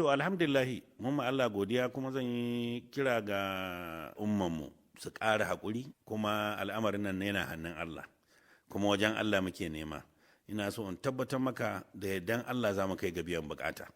To, alhamdulillahi, mun ma Allah godiya, kuma zan yi kira ga ummanmu su ƙara haƙuri, kuma al'amarin nan yana hannun Allah, kuma wajen Allah muke nema. Ina so in tabbatar maka da yardan Allah za mu kai ga biyan bukata.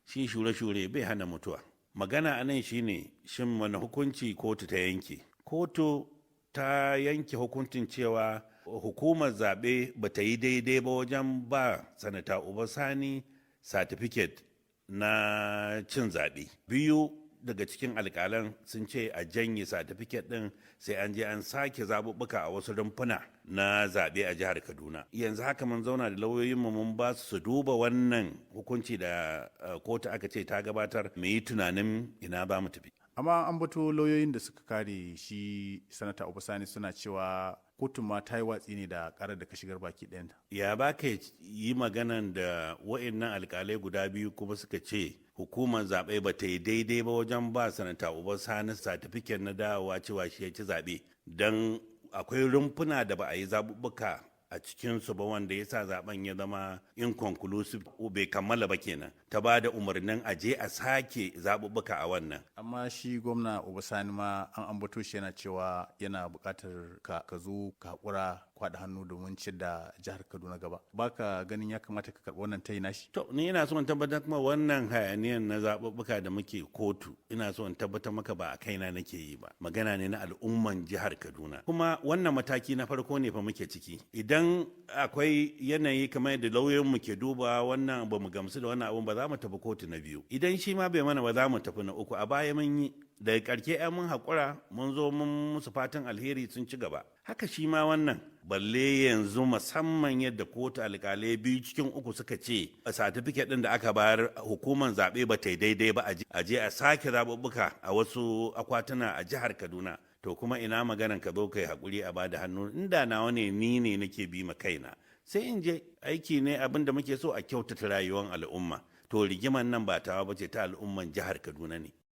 Shi shure-shure bai hana mutuwa. Magana a nan shine, shin wani hukunci kotu ta yanke? Kotu ta yanke hukuncin cewa hukumar zaɓe ba ta yi daidai ba wajen ba Sanata Uba Sani satifiket na cin zaɓe. Biyu daga cikin alƙalan sun ce a janye satifiket ɗin, sai an je an sake zaɓuɓɓuka a wasu rumfuna na zaɓe a jihar Kaduna. Yanzu haka mun zauna da lauyoyinmu, mun ba su duba wannan hukunci da kotu aka ce ta gabatar, mu yi tunanin ina ba mu tafi. Amma an bato lauyoyin da suka kare shi Sanata Uba Sani suna cewa kotun ma ta yi watsi ne da karar da ka shigar baki ɗayanta. Ya ba ka yi maganan da wa'annan alkalai guda biyu kuma suka ce hukumar zaɓe ba ta yi daidai ba wajen ba Sanata Uba Sani satifiket na dawowa cewa shi ya ci zaɓe, don akwai rumfuna da ba a yi zaɓuɓɓuka a cikinsu ba, wanda ya sa zaben ya zama inconclusive, bai kammala ba kenan, ta ba da umarnin a je a sake zaɓuɓɓuka a wannan. Amma shi gwamna Uba Sani ma an ambato shi yana cewa yana buƙatar ka zo ka haƙura kwaɗa hannu domin ciyar da jihar Kaduna gaba. Baka ganin ya kamata ka karɓi wannan tayi nashi? To, ni ina so in tabbatar kuma wannan hayaniyan na zaɓuɓɓuka da muke kotu, ina so in tabbatar maka ba a kaina nake yi ba, magana ne na al'umman jihar Kaduna. Kuma wannan mataki na farko ne fa muke ciki. Idan akwai yanayi kamar yadda lauyoyinmu ke duba wannan, ba mu gamsu da wannan abun ba, za mu tafi kotu na biyu. Idan shi ma bai mana ba, za mu tafi na uku. A baya mun yi, daga karke ai mun haƙura, mun zo mun musu fatan alheri, sun ci gaba. Haka shi ma wannan, balle yanzu musamman yadda kotu alƙalai biyu cikin uku suka ce a satifiket ɗin da aka bayar, hukumar zaɓe ba ta yi daidai ba, a je a sake zaɓuɓɓuka a wasu akwatuna a jihar Kaduna. To, kuma ina maganan ka zo kai haƙuri a bada hannu? Inda nawa ne, ni ne nake bi ma kaina, sai in je aiki ne. Abin da muke so, a kyautata rayuwar al'umma. To, rigiman nan ba tawa bace, ta al'umman jihar Kaduna ne.